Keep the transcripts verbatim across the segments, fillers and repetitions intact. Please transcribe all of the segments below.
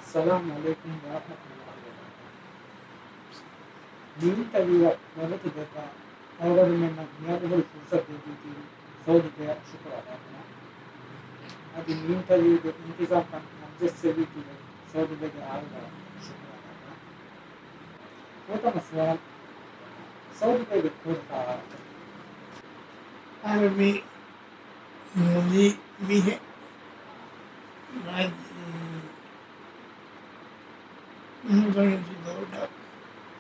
އައްސަލާމު ޢަލައިކުމް ވަރަޙްމަތުﷲި ވަބަރަކާތުހު. މި އިންޓަވިއުއަށް ދަޢުވަތު ދެއްވާ ކައިވެރިންނަށް މިއަދު ހުރި ފުރުޞަތު ދެއްވީތީވެ ސައުދީ ބޭއަށް ޝުކުރު އަދާކުރަން. އަދި މި އިންޓަވިއުގެ އިންތިޒާމްކަން ނަމްޖެއްސެވީތީވެ ސައުދީ ބޭގެ އާއިލާއަށް ޝުކުރު އަދާކުރަން. ފުރަތަމަ ސުވާލު، ސައުދީ ބޭގެ ކުޑަ އާރަ މި މުލި މީހެއް ރާއްޖެ، މުދަމިން ދައުރުގަ،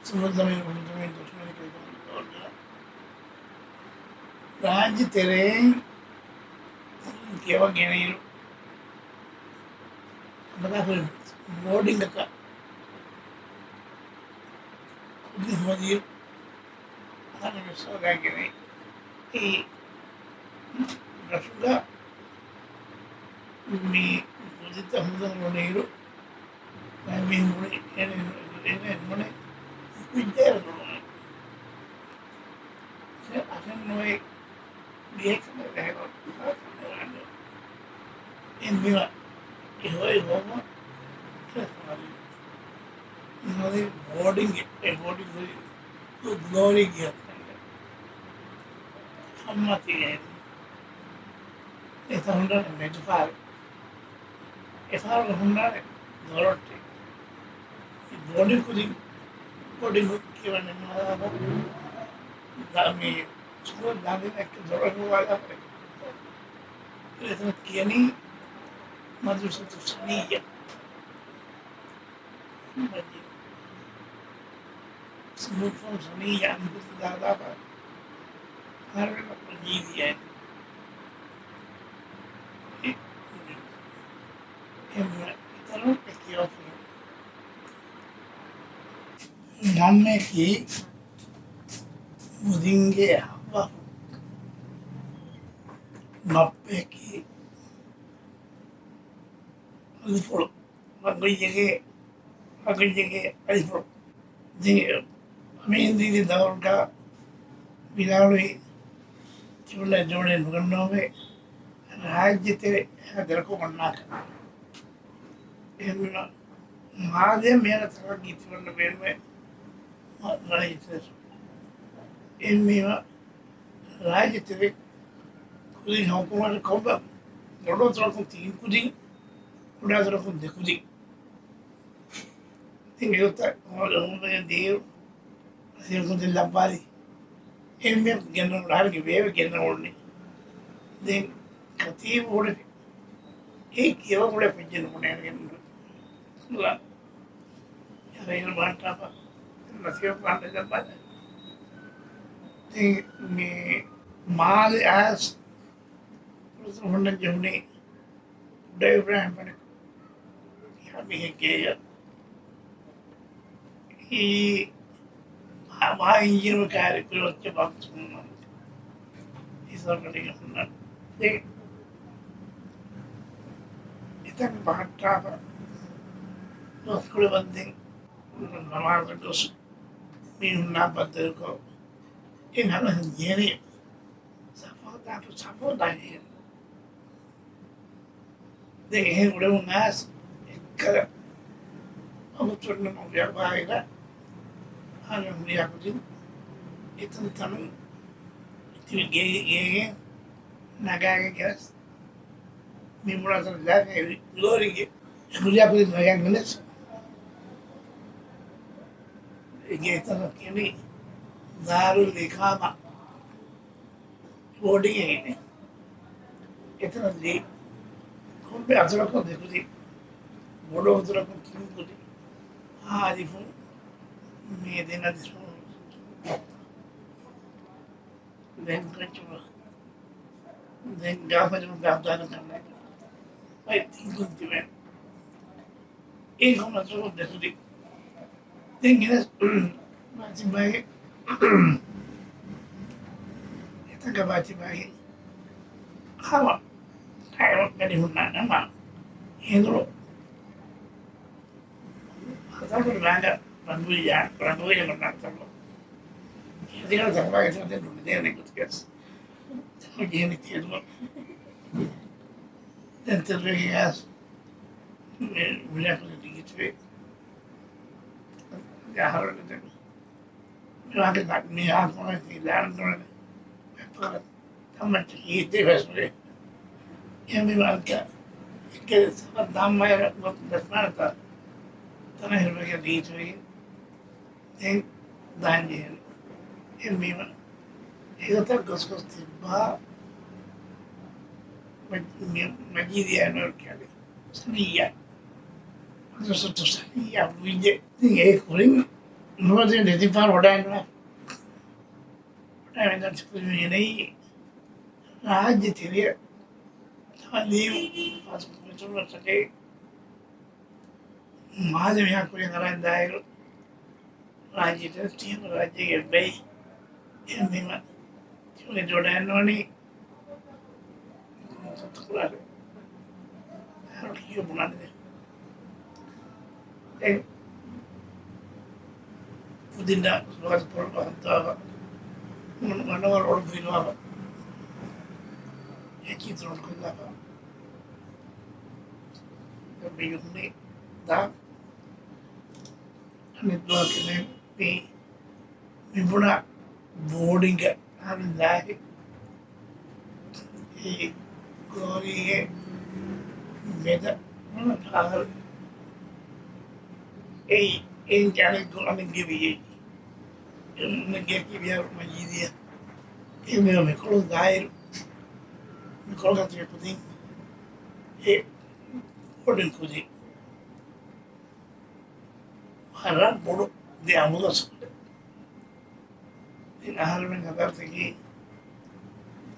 ސުވަދަމިން މުދަމިން ދޮށުމަނިކަ ދައުރުގަ ރާއްޖެ ތެރެއިން ކިޔަވަން ގެނައިރު، ހަމަ ބޯޑިންގަކަށް ކުދިން ހޯދިއިރު، އަހަރެން ވެސް ހޯދައިގެން އެ ރަށުގަ މި ކުދިތައް ހުންނަން އުޅުނުއިރު، މީހުން ބުނި އޭނަ، އޭނަ ނޫނޭ ކުއްޖާއެއް ނޫނޭ. އަހަރެން ނުވޭ ބިޔަކަމެއް ވެހެރު އެންމެ އެ ހޮއި ހޮވުން މި ބޯޑިންގެ، އެ ބޯޑިން ހުރި ގްލޯރީ ގެއަށް ހަމަ ތިގެން އެތަ ހުންނާނެ މެދުފާރެއް. އެފާރުގަ ހުންނާނެ ދޮރޮއްޓެއް. ބޯޑިން ކުދިން، ބޯޑިން ކުދިން ކިޔަވަން މާ ދާ މި ސްކޫލް ދާން އެއްކެ ދޮރޮށް ވާލާ އެތަނަށް ކިޔަނީ މަދްރަސަތު ސަނިއްޔާ. ސްމާޓްފޯން ސަނިއްޔާ އަންހެނުން ދާދާބާ ހަރުނަ ޖީވިއެއް. އެ، އެ، އެތަނުން އެ ކިޔާފުޅު. މަންމަޔަކީ މުދިންގެ ހައްވާފުޅު. ބައްޕަޔަކީ އަލިފުޅު. ރަނގަޅު ރަނގަޅު އަލިފުޅު. ދެން އަމީންދީގެ ދައުރުގަ ވިދާޅުވި ތިބުނަ ޖޯޑެއް ނުގަންނަވަމޭ ރާއްޖެތެރެ އެހާ ދެރަކު އޮންނާކަށް. އެހެންވީމަ މާލެ މޭނަ ތަރައްގީ ތިބަންނަ ބޭނުމޭ ރާއްޖެތެރެ. އެހެންވީމަ ރާއްޖެތެރެ ކުދިން ހަމަކުރުމަށް ކޮބަ ބޮޑު ތަރަކުން ތިން ކުދިން، ކުޑަ ތަރަކުން ދެ ކުދިން. ތިން ގެޔޮތައް ހޯދަމުން ދިޔައިރު، އަސިރުކުން ދެ ލައްބާލި. އެންމެ ގެންނަ ރާގި ވޭވެ ގެންނަ އުޅުނީ. ދެން ކަތީބު އުޅެ، އެ ކިޔަވަ އުޅެ ފެއްޖެން ބުނޭ ގެންނަ. އުޅާ. ޔާ ރައީސް ބާންޓާފަ. ނަސީބު ބާންޓާ ޖައްބާލެ. ދެން މި މާލެ އައިސް ހުންނަން ޖެހުނީ ކުޑަ އިބްރާހިމް ފަނި ކިޔާ މީހެއްގެ އެއް. އީ ވާ، ވާ އިންޖީނު ކާރި ކުރިއޮއްޗެއް ވަގުތު ހުންނަން. ހިސާބަށް ހުންނަން. ދެ، އެތަން ބަހައްޓާފަ ދުވަސްކޮޅެއް ވަންދެން ނަމާދަށް ގޮސް މީހުންނާ ބައްދަލުކޮށް، އެ ހަރަހަށް ޖެހެނީ ސަފޯދާ، ސަފޯދާ ޖެހެނީ. ދެން އެހެން އުޅެމުން އައިސް އެއްކަލަ ވަގުތުން ނަމަ ވިޔަ ވާއިރަށް ހަމަ ހުރިހާ ކުދިން އެތަން ތަނުން ތިބި ގޭގެ، ގޭގެ ނަގާގެން ގެނެސް މި މުޅާތަނަށް ލާފަ އެ ގްލޯރީގެ އެ ހުރިހާ ކުދިން ނަގާގެން ގެނެސް އެ ގޭތަނަށް ކިޔަނީ ދާރުލް އިޤާމާ. ބޯޑިން އެހެނެއް. އެތަނަށް ލީ ކޮންމެ އަތުރަކުން ދެ ކުދި، ބޮޑު އަތުރަކުން ތިން ކުދި، އާ އަލިފުން މޭ ދެން އަލިފުން. ދެން ކައްޗު، ދެން ގާފަދު ގާފްދާނަ ކަންނޭ. ބައި ތިން ކުދި ތިބެ. އެ ކޮންމެ އަތުރަކުން ދެ ކުދި. ދެން ގެނެސް ބާތިބާގެ، އެތަން ބާތިބާގެ ހަމަ ޓައިމަށް ގަޑި ހުންނާނެ ހަމަ ހެނދުރު ހަތަރު ރާގަ ރަނގުވިޔާ، ރަނގުވިޔަ މަންނާ ތައްލު. ހެދިގަން ތައްލާގެ ތިމަ ދެން ނުނިދޭނެ ގޮތުގަސް. ތައްލު ގޭނެ ތިޔަދުމަ. ދެން ތެރޭގެ ގާސް މި ވިލާކު ދިގިތުވެ. އަހަރުން ދެން މިވާގެ މިހާ ކޮން ލާން ނުވެ ތައްމައްޗަކީ ހިތޭ ފެސްވެ. އެހެންވީމަ އަންކަ އެކެ ސަބަ ދާމައިރަ ގޮތް ދަސްމާނަތަ ތަނަ ހިރުމެގެ ރީތުވެގެން ދެން ދާންޖެހޭނެ. އެހެންވީމަ އެގޮތަށް ގޮސް ގޮސް ތިއްބާ މަ-، މި-، މަޖީދިޔާ ނޯރް ކިޔާދެ ސަނިއްޔާ. މަދްރަސަތު ސަނިއްޔާ ވިއްޖެ. ދެން އެ ކުރިން ނުވަތަ ދެތިފާން ވަޑައިނުވާ. ވަޑައިނުވާ ތިކުރި މިގެނައީ ރާއްޖެ ތެރެއަށް ތައުލީމު ފާސްކުރުމަށްޓަކައި މާލެ މިހާ ކުރިން އަރަން ދާއިރު، ރާއްޖެ ތިހަ ރާއްޖޭގެ ބެއި އެހެންވީމަ ތިމަގެ ޖޯޑާން ނޫނީ ތަތުކުރާ އަހަރު ކިޔޫ ބުނާނެ. އެ ކުދިންނަށް ސުވާލު ކުރުމަށް ހަނދާވާ މަނަވަރު އޮޅު ފިލުވާ އެކީ ތުރުން ކޮށްލާފަ. މި ޔުމްނި ދާ އަނެއް ދުވަހަކު މި، މި، މި ބުނާ ބޯޑިންގ އަހަރެން ދާހި އެ ގޯރީގެ މެދަށް އަހަރު އެއީ، އެއިން އަނެއް ދުވަހަކު އަނެއް ގެ ވިޔައީ. އެ ގެއަކީ ބިހާރު މަޖީދިއްޔާ. އެ މި، މިކޮޅު ދާއިރު، މިކޮޅު ގަތުގެ ކުދިން އެ ބޯޑިން ކުދިން. ވަރަށް ބޮޑު ދެ އަމުދަސްކޮޅެއް. ދެން އަހަރެމެން ހަދާފަ ތިކީ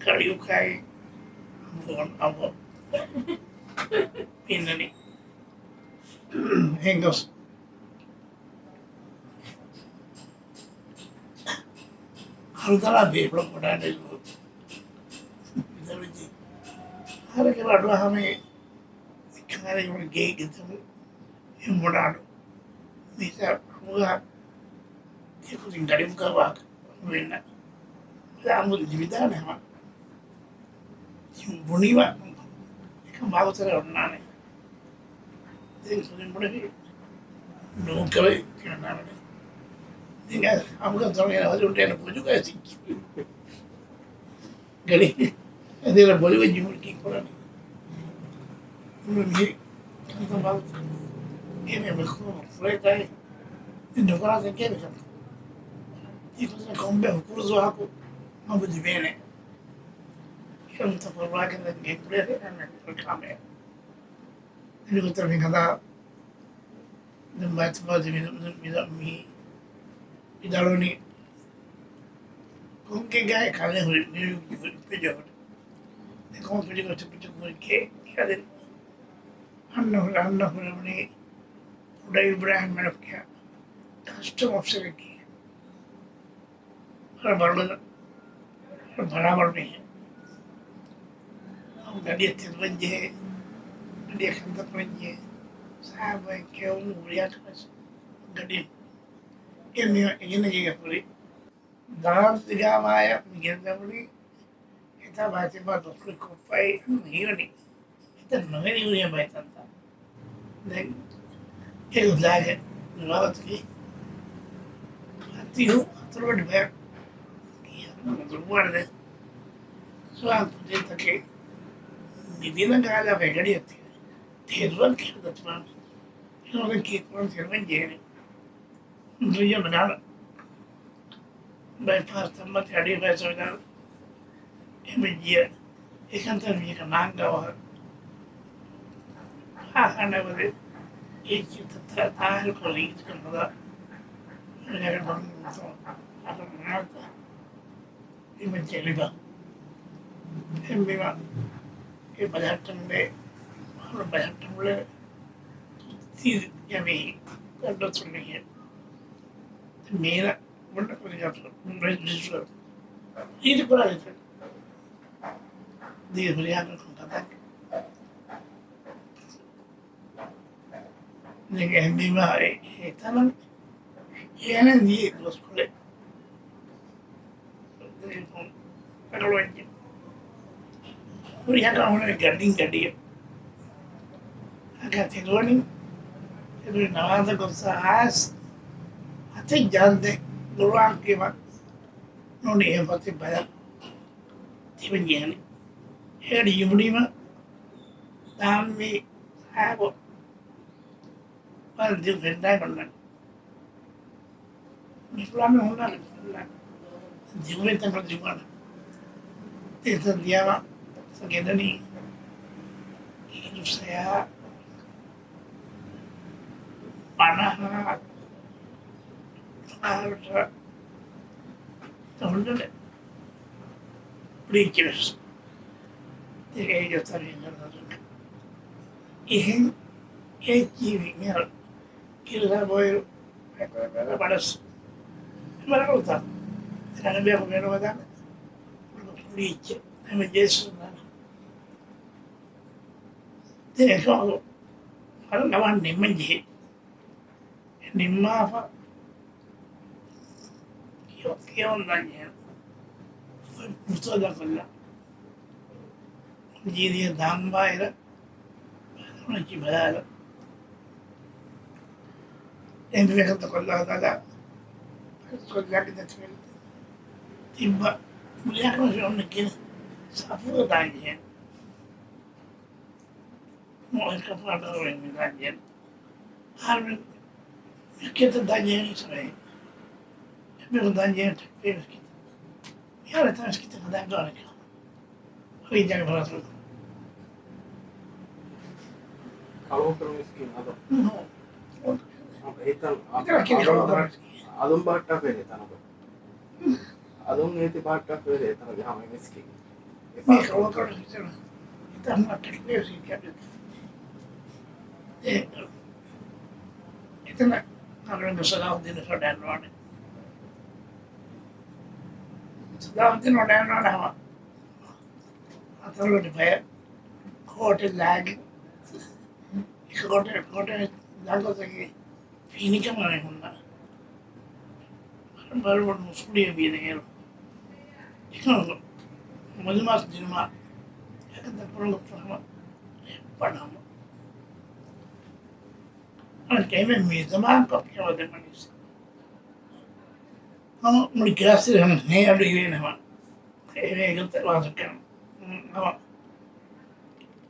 ގަޑިއުކާއި އަމު، އަމު އިންނަނީ. އެހެން ގޮސް ހަރުދަރާ ބޭފުޅަކު ވަޑާނެ ވިދާޅުވި އަހަރެން އަޑުއަހަމޭ މިކަން އަރައިގެން ގޭގެ ދެމުން އެ މޮޑާޑު މީސާ އަބުގާ ތިކުދިން ގަޑިމުގާ ވާހަކަ ވެންނަ އަމު ލިބިދާނެ ހަމަ ބުނީމަ އެކަން ވާގޮތަށް އޮންނާނެ. ދެން ކުދިން ބުނެފި ނޫންކަމެއް ކިޔަންނާނެ. ދެން އަބުގާ ތޮޅު އޭނަ ހޮދި އުނޑޭނެ ބޮލުގައި ސިއްކި. ގަޑި އެދޭން ބޮލިވެއްޖި މުޅި ކީއްކުރަނީ؟ މި ކަންތައް ބާވަތް އޭނަ މިކުރުމަށް ފުރޭތާއި ދެން ނުކުރާތަކޭ މިކަންތައް. ތީ ކުދިން ކޮންބޭ ހުކުރު ދުވަހަކު މަގު ލިބޭނެ. އެކަންތައް ފަރުވާކަން ދެން ގެންގުޅޭ ކާމެއް. އެނގި ގޮތަށް މި ހަދާ ދެން ބައިތިބާ މި، މި، މި، މި ވިދާޅުވަނީ ކޮންގެ ގާތް ކަލޭ ހުރި މި ޕިޖޯ ދެ ކޮން ޕިޖޯ ޓިޕިޓިކު ކޭ ކޭ އަދި އަންނަ ހުރެ، އަންނަ ހުރެވުނީ ކުޑަ އިބްރާހިމް މެނަފް ކިޔާ ކަސްޓަމް އޮފިސަރެއްގެ ވަރަށް ބަރުގަދަ، ވަރަށް ބަރާބަރު މީހެއް. އަހަރު ގަޑިއަށް ތެދުވަންޖެހޭ، ގަޑިއަށް ކަންތައް ކުރަންޖެހޭ، ސާބައިން ކެއުން ހުރިހާ ކަމެއް ގަޑި. އެ މީހުން އެގެން އެގޭގަ ހުރި. ދާރުލްއިގާމާޔަށް މި ގެންދަވަނީ އެތާ ބާތިބާ ދޮކުރި ކޮށްފައި ހީވަނީ. އެތައް ނުހެނި ހުރިހާ ބައިތަންތައް. ދެން އެ ގުދާގެ ރިވާވަތަކީ ފަތިހު ހަތަރުވަނަ ބަޔަށް ދުރުވާނެ. ސުވާލު ކުދިންތަކެއް މިދިނަ ގާލާ ވެގަޑިއަށް ތެރުވަން ކިހިނެއް ދަތުމާ އެންމެ ކީއްކުރަން ތެރުވަން ޖެހޭނެ. ދުނިޔެ މިނާނަ ބައެއް ފަހަރު ތައްމަތި އަޑި ބައިސަވިދާން އެމެ ޖިޔަ އެކަންތައް މީހަކަށް ނާންގާ ވަހަށް އާހާނަ ވަދެ އެ ޗިއްތަ ތާހިރު ކޮށް ރީތިކަން ހަދާ މިނާގެ ބަން އަދަ މާތަ އިމަ ޖެލިބަ އެމްމިމަ އެ ބަލަހައްޓަން ބޭ ބަލަހައްޓަން ބުޅެ ތީ ޖަމީ ގައްޑޮތުން މީހެއް މީނަ ބުންނަ ކުރިގަތު ރެޖިސްޓަރ ރީތި ކުރާ ވިތަން ދީ ހުރިހާ ކަންކަން ކަތަން. ދެން އެހެންވީމާ އެ، އެތަނަށް އޭނަ ދީ ދުވަސްކޮޅެއް ރަނގަޅުވެއްޖެ. ހުރިހާ ކަމެއް ގަޑިން ގަޑިއަށް. އަގަ ތެދުވަނީ، ތެދުވަނީ ނަމާދަށް ގޮއްސަ އައިސް، ތި ޖާންދެ ގުރުއާން ކިޔަވާ ނޫނީ އެ ފޮތެއް ބަލަން ތިބެން ޖެހެނީ. އޭޑި ޔުމުޑީމަ ދާންވީ ސާބު ބަލަން ދިގު ފެންނާ ގޮންނަން. މިފުރާމެ ހުންނާނެ ދިގުވެ ތަންކޮޅު ދިގުވާނެ. ތިތަން ދިޔާމަ ގެންދަނީ އިރުސަޔާ ފަނަހަ ފަހަރަ ތަހުންނަނެ ރީޗިވެސް ތެރޭގެ ތަރީގަ އެހެން އެއްޗިހި މިހާރު ކިރުލާ ބޮއިރު ބަޑަސް މަރަގުތަ ރަނަބޭކު މެނުވަދާނެ ރީޗް ހަމަ ޖޭސުން ދާނެ. ދެން އެކަމަކު ވަރަށް ނަވާން ނިންމަން ޖެހޭ. ނިންމާފަ ކިޔަ-، ކިޔަވަން ދާން ޖެހޭ. މުސާދަ ކޮށްލާ. ޖީދީ ދާން ބާއިރަށް ބަލާލަ. އެންމެ ކަންތައް ކޮށްލާ ހަދާލާ. ކޮށްލާގެ ދެތިފެން ތިއްބަ. މުޅި އަކަމަށް ފެނުން ކިޔަން ސަފުރަ ދާން ޖެހޭ. މޮޅެއް ކަފާ ޑަރުވެން މި ދާން ޖެހޭ. އާރު މި ކެތަ ދާން ޖެހޭ ސަރައި. އެބެ ދާން ޖެހޭ ޓެކް ޕޭ މި ކެތަ. މިހާރު ތަނަސް ކިތަން ހަދާ ގާނެކަ. ހޮވި ޖަގަ ފަރާތު. ކަޅުވަކަރު މިސްކިން އަދަ. ނޯ. އެތަން އަ-، އަދުން ބަ-، އަދުން ބަހައްޓާފައި އެތަނަކު. އަދުން އޭތި ބަހައްޓާފައި އެތަނަކު ހަމަ މިސްކިން. މީ ކަޅުވަކަރު މިސްކިން. އެތަން މަ ޓެކް ޕޭ ސީ ކެބިން. އެ، އެތަނަށް އަމިރު ސަލާހުއްދީނަށް ވަޑައިންވާނެ. ސަލާހުއްދީން ވަޑައިންވާނެ ހަމަ ހަތަރު ގޮތެއް ބަޔަށް ކޯޓެއް ލާގެން އެކަކޮޓެއް ކޮޓެއް ލާގޮތަކީ ފިނިކަމާއި ހުންނަ ބަރު ބޮޑު މުސްކުޅިއެއް ވީ ދެން އޭރު. އެކަމަކު މުލިމާސް ދިނުމާ އެކަންތައް ކުރަން ގޮތަށް ހަމަ އެއް ބަޑަމު. އަން ޓައިމެއް މި ޒަމާން ކޮށް ކިޔަވަދެއްވަނީސް. ހަމަ މުޅި ކްލާސް ހަމަ ހޭ އަޑު އިވޭނެ ހަމަ. އެވެ ގޮތަށް ވާހަކަ ކަން. ހަމަ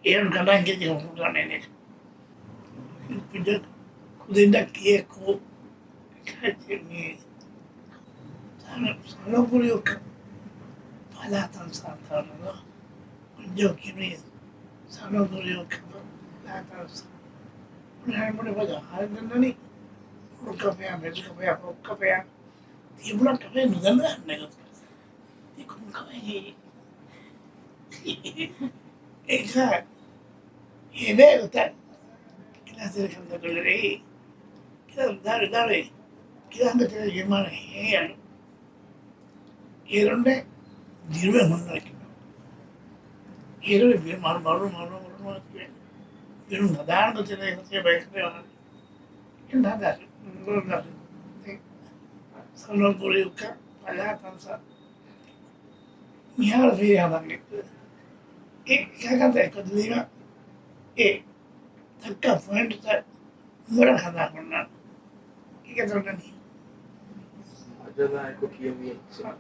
އޭރު ކަނޑާން ކެތި ހުކުމް ކަންނޭނެ. ކުދިންނަށް ކިޔެކު. ކައިތި މީ. ސަނަ-، ސަނަބުރިއުކަ. ފަލާތަން ސާތާނަލާ. ކުއްޖޯ ކިރި. ސަނަބުރިއުކަ. ފަލާތަން ސާ. މުޅި ހަމަ މުޅި ފަދަ ހާދަންނަނީ. ކުޑަކަފެޔާ، މެދުކަފެޔާ، ފޮއްކަފެޔާ. ތިބުނަ ކަމެއް ނުދަންނަ ނެގަތު. ތި ކޮން ކަމެއް ހެއްޔޭ؟ އެކަ ހެދޭ ގޮތަށް. ކިލާސް ކަންތައް ކޮށްލެވޭ. ކިލާސް ދާރު ދާރު. ކިލާސް ދާރު ވިމާނަ ހޭއަނު. އޭރުންނެ ދިރުވެ ހުންނަ ކިލާ. އޭރު ވި މަރު މަރު މަރު މަރު މަރު ކިޔެ. ވިރުން ހަދާން ގޮތެއް ނެތޭ ބައިކަލެ ވާނެ. އެން ހަދާ، ދޯ ދާ. ސަނަބުރިއުކަ ފަލާތަން ސާ. މިހާރު ފިރިހަމަ އެ ކަކަންތައް އެއްކޮށްދިނީމަ އެ ދައްކާ ޕޮއިންޓްތައް ނުވަރަށް ހަދާ ހުންނާނެ. ކިކެތް ދޮންނަނީ. އަޖަލާއެކު ކިޔެވި އެއްޗެއް.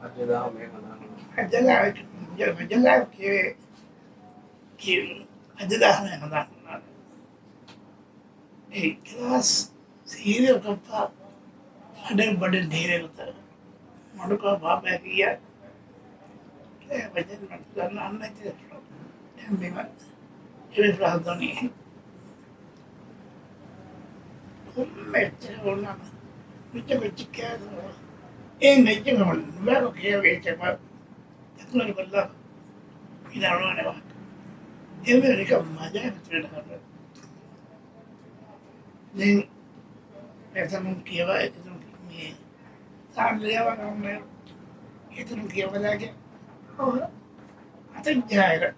އަޖަލާ މޭ ހަދާ ހުންނާނެ. އަޖަލާއެކު، އަޖަލާއެކު ކިޔެވޭ، ކި-، އަޖަލާ ހަމަ ހަދާ ހުންނާނެ. އެ ކްލާސް ސީރިއަލް ކޮށްފަ އަޑެއް ބަޑެއް ނީވޭ ގޮތަށް މަޑުކޮށް ބާބައަކީ އެ ވަޒަން މަޑުކުރަން އަންނަ ތި އެ މި ވަ-، އެ ފުރާ ދޮނީ. ކޮންމެ އެއްޗެއް އޮންނާނެ. މިއްޗެއް ކޮއްޗެއް ކޭ އެ ނެއްޗެއް ނުވާކޮށް ކޭ އެއްޗެއް ބަ-، ތަކުރާރު ކޮށްލާ އިނާނުވާނެ ވާހަކަ. އެ މި ނިކަން މަޖާ ދެން އެތަނުން ކިޔަވާ، އެތަނުން މި ތާން ލިޔަވާ ކަމުން އެތަނުން ކިޔަވަލާގެ އަތަށް ޖާއިރަ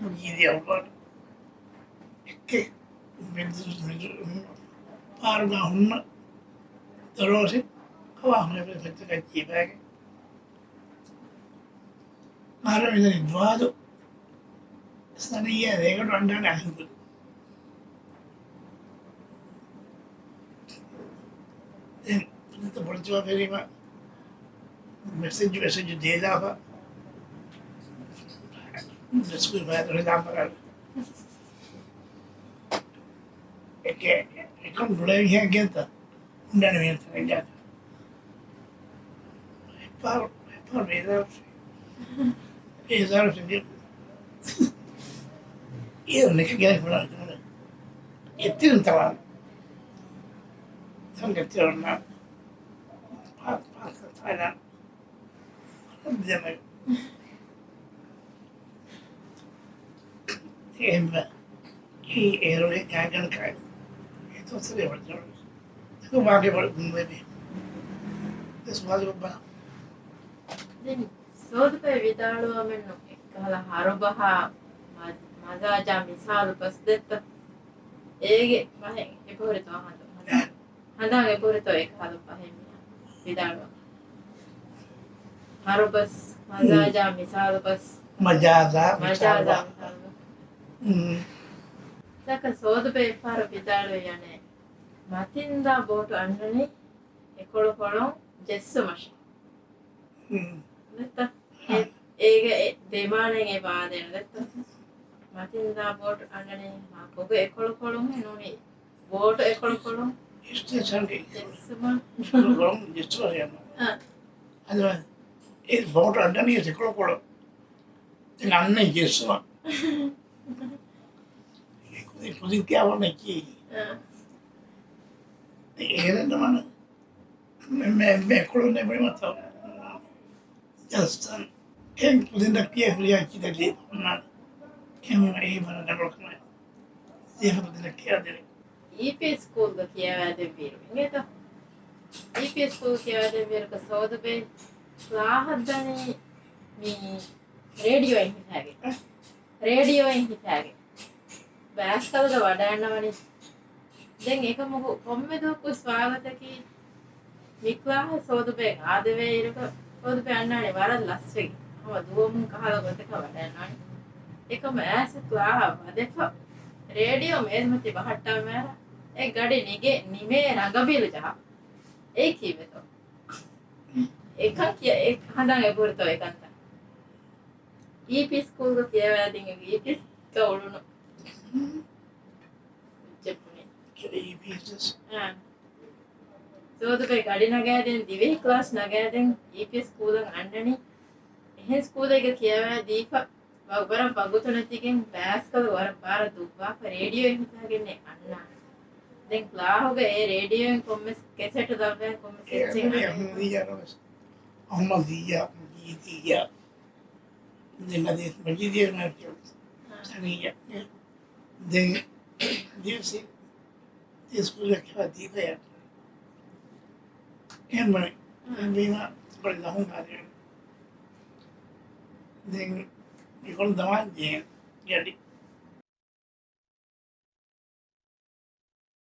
މުޖީދި އައުބާން އެއްކެ މެދު-، މެދު-، ޕާރުގަ ހުންނަ ދޮރޯސި ކަވާ ހުނެފެ ފެއްތަކަށް ޖީބާގެ މާރަ މިދަނީ ދުވާލު ސަނިއްޔާ ރޭގަނޑު އަންޑާނެ އަހިންކުދު. ދެން ޖަވާބު ދީމަ މެސެޖް، މެސެޖް ދީލާފަ ދަސްކުރި ފައިދު ހިލާފަ އެކެ އެކަން ބުޅެވިހެން ގެންތަ ހުންނަނީ މިހެން ތަނެއްގަ. އެއްފަހަރު، އެއްފަހަރު ބޭދާރު، ބޭދާރު އޭރު ނެކެ ގެނެ ފުނާ އެތިރިން ތަވާ. ތަން ގެތި އޮންނާ. ޕާ، ޕާ، ތަވާ. ދެމެ. އެހެންވެ، އެ އޭރު ގާތްގަނޑަކަށް އެ ދުވަސްވަރު ވަރަށް ޖަހަން. އެކަމް ވާގި ވަރަށް ގުންވެވި. ދެ ސުވާލު ބައްޕަ. ދެން ސޯދުބެ ވިދާޅުވަމެއްނު އެއްކަހަލަ ހަރުބަހާ މަ-، މަޖާޒާ މިސާލު ބަސް ދެއްތަ؟ އޭގެ ބަހެއް އެބަހުރިތޯ ހަނދު؟ ހަނދާން އެބަހުރިތޯ އެކަހަލަ ބަހެއް މިހާ ވިދާޅުވަން. ހަރުބަސް، މަޖާޒާ މިސާލު ބަސް. މަޖާޒާ މިސާލު މިސާލު ބަސް. ބަސް. ހުން. ތަކަ ސޯދުބެ އެއްފަހަރު ވިދާޅުވި އަނެއް، މަތިންދާ ބޯޓު އަންނަނީ އެކޮޅުކޮޅުން ޖެއްސުމަށި. ހުން. ދެއްތަ؟ އެ-، އޭގަ އެ ދެމާނައެއް އެބަ އާދޭނެ ދެއްތަ؟ މަތިންދާ ބޯޓު އަންނަނީ މާކޮގެ އެކޮޅުކޮޅުން ނޫނީ ބޯޓު އެކޮޅުކޮޅުން. ސްޓޭޝަންގެ ޖެއްސުމަށް. އެކޮޅުކޮޅުން ޖެއްސުމަށް އަންނަ. އާ. އަދި އެ ބޯޓު އަންނަނީ އެކޮޅުކޮޅު. ދެން އަންނަނީ ޖެއްސުމަށް. ކުދިން، ކުދިން ކިޔާ ވަނީ ކީ؟ އާ. އޭރެން ނަމަނަ. މެ-، މެ-، މެ ކުޅުން ނެބުނީމަތޯ؟ ޖަސްޓް އެން ކުދިންނަށް ކިޔާ ހުރިހާ ކިތައް ލިޔެފަ އޮންނާނެ. އެހެންވީމަ އެއީ ވަރަށް ރަނގަޅު ކަމެއް. ލިޔެފަ ކުދިންނަށް ކިޔާދެނީ. އީޕީ ސްކޫލްގަ ކިޔަވައިދެއްވިއިރު އިނގޭތަ؟ އީޕީ ސްކޫލް ކިޔަވައިދެއްވިއިރު ސޯދުބެ ކްލާހަށް ދަނީ މި ރޭޑިއޯއިން ހިފާގެ. ރޭޑިއޯއިން ހިފާގެ. ބައިސްކަލްގަ ވަޑައިގަންނަވަނީ. ދެން އެކަމަކު ކޮންމެ ދުވަހަކުވެސް ވާގޮތަކީ، މި ކްލާހަށް ސޯދުބެ އާދެވޭ އިރުގަ، ސޯދުބެ އަންނާނީ ވަރަށް ލަސްވެގެން. ހަމަ ދުވަމުން ކަހަލަ ގޮތަކަށް ވަޑައިގަންނާނީ. އެކަމަކު އައިސް ކްލާހަށް ވަދެފަ، ރޭޑިއޯ މޭޒުމަތީ ބަހައްޓާ މޭރަ، އެ ގަޑި ނިގޭ، ނިމޭ ރަނގަބީލު ޖަހާ. އެއީ ކީއްވެތޯ؟ އެކަން ކިޔަ-، އެ ހަނދާން އެބަހުރިތޯ އެކަންތައް؟ އީޕީ ސްކޫލްގަ ކިޔަވައިދިން އީޕީސްގަ އުޅުނު. އުއްޖެއް ބުނި. އީޕީސް. އާ. ސޯދުބެ ގަޑި ނަގައިދިން، ދިވެހި ކްލާސް ނަގައިދިން އީޕީ ސްކޫލަށް އަންނަނީ. އެހެން ސްކޫލެއްގަ ކިޔަވައިދީފަ، ވަ-، ވަރަށް ވަގުތު ނެތިގެން ބައިސްކަލް ވަރަށް ބާރަށް ދުއްވާފަ ރޭޑިއޯއެއް ހިފާގެންނޭ އަންނާނެ. ދެން ކްލާހުގަ އެ ރޭޑިއޯއިން ކޮންމެސް ކެސެޓު ދަށްވާ ކޮންމެސް އެއްޗެއް އަންނާނެ. އަހުމަދިއްޔާ، މަޖީދިއްޔާ. ދެން އަދި މަޖީދިއްޔާ ނާކިޔަ. ސަނިއްޔާ. ދެން އަދިވެސް އެ ސްކޫލަށް ކިޔަވައިދީފަ އެހެންވެ. އެހެންވީމަ ބޮޑަށް ލަހުން ހާދަވެ. ދެން މިކޮޅު ދަމާ ދޭ ގަޑި.